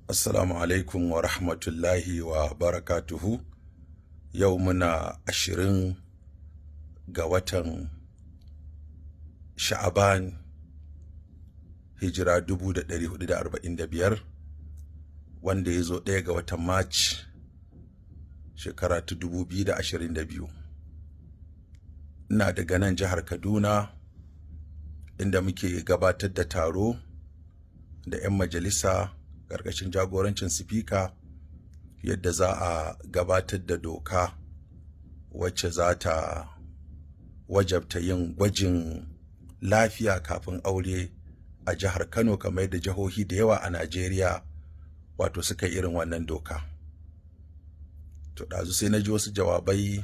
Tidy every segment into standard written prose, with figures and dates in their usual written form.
Assalamu alaikum wa rahmatullahi wa barakatuhu. Yau muna 20 ga watan Sha'aban, hijira 1445, wanda ya zo 1 ga watan March, shekara ta 2022. Ina daga nan jihar Kaduna, inda muke gabatar da taro da 'yan majalisa ƙarƙashin jagorancin sifika, yadda za a gabatar da doka wacce za ta wajabta yin gwajin lafiya kafin aure a jihar Kano, kamar yadda jihohi da yawa a Najeriya wato suka yi irin wannan doka. To, ɗazu sai na ji wasu jawabai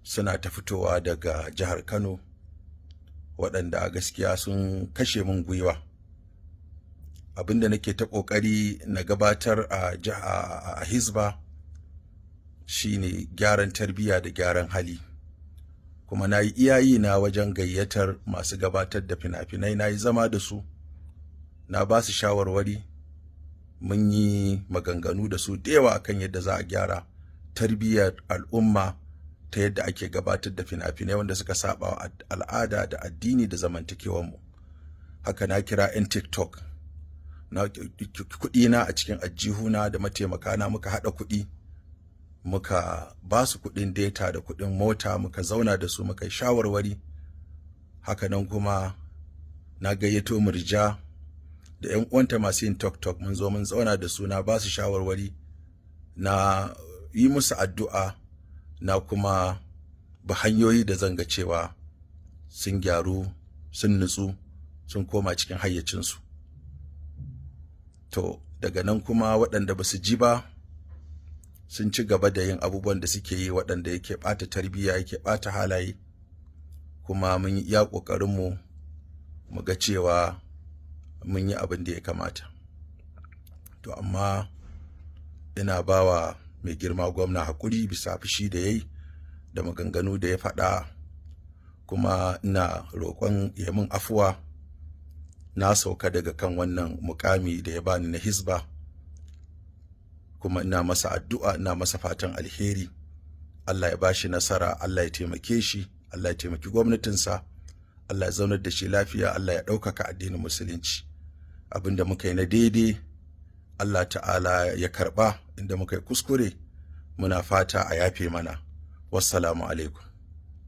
suna ta fitowa daga jihar Kano waɗanda a gaskiya sun kashe min gwiwa. Abin da nake ta ƙoƙari na gabatar a Hizba shine gyaran tarbiyya da gyaran hali. Kuma na yi iyayi na wajen gayyatar masu gabatar da fina-finai, na yi zama da su, na ba su shawarwari, mun yi maganganu da su da yawa akan yadda za a gyara tarbiyyar al'umma ta yadda ake gabatar da fina-finai wanda suka saba wa al'ada da addini da zamantakewanmu. Haka na kira 'yan TikTok, na kuɗi na a cikin ajihuna da mataimakana, muka haɗa kuɗi, muka ba su kuɗin data da kuɗin mota, muka zauna da su, muka yi shawarwari. Hakanan kuma na gayyato Murja da 'yan uwanta masu yin TikTok, mun zo mun zauna da su, na ba su shawarwari, na yi musu addu'a, na kuma bi hanyoyi da zan ga cewa sun gyaru, sun nutsu, sun koma cikin hayyacinsu. To, daga nan kuma waɗanda ba su ji ba sun ci gaba da yin abubuwan da suke yi, waɗanda yake ɓata tarbiyya, yake ɓata halaye. Kuma mun yi iya ƙoƙarinmu mu ga cewa mun yi abin da ya kamata. To, amma ina bawa mai girma gwamna haƙuri bisa fushi da ya yi da maganganu da ya faɗa, kuma ina roƙon ya min afuwa. Na sauka daga kan wannan mukami da ya bani na Hizba, kuma ina masa addu'a, ina masa fatan alheri. Allah ya bashi nasara, Allah ya taimake shi, Allah ya taimaki gwamnatinsa, Allah ya zaunar da shi lafiya, Allah ya ɗaukaka addinin Musulunci. Abinda muka yi na daidai, Allah ta'ala ya karɓa. Inda muka yi kuskure, muna fata a yafe mana. Wassalamu alaikum.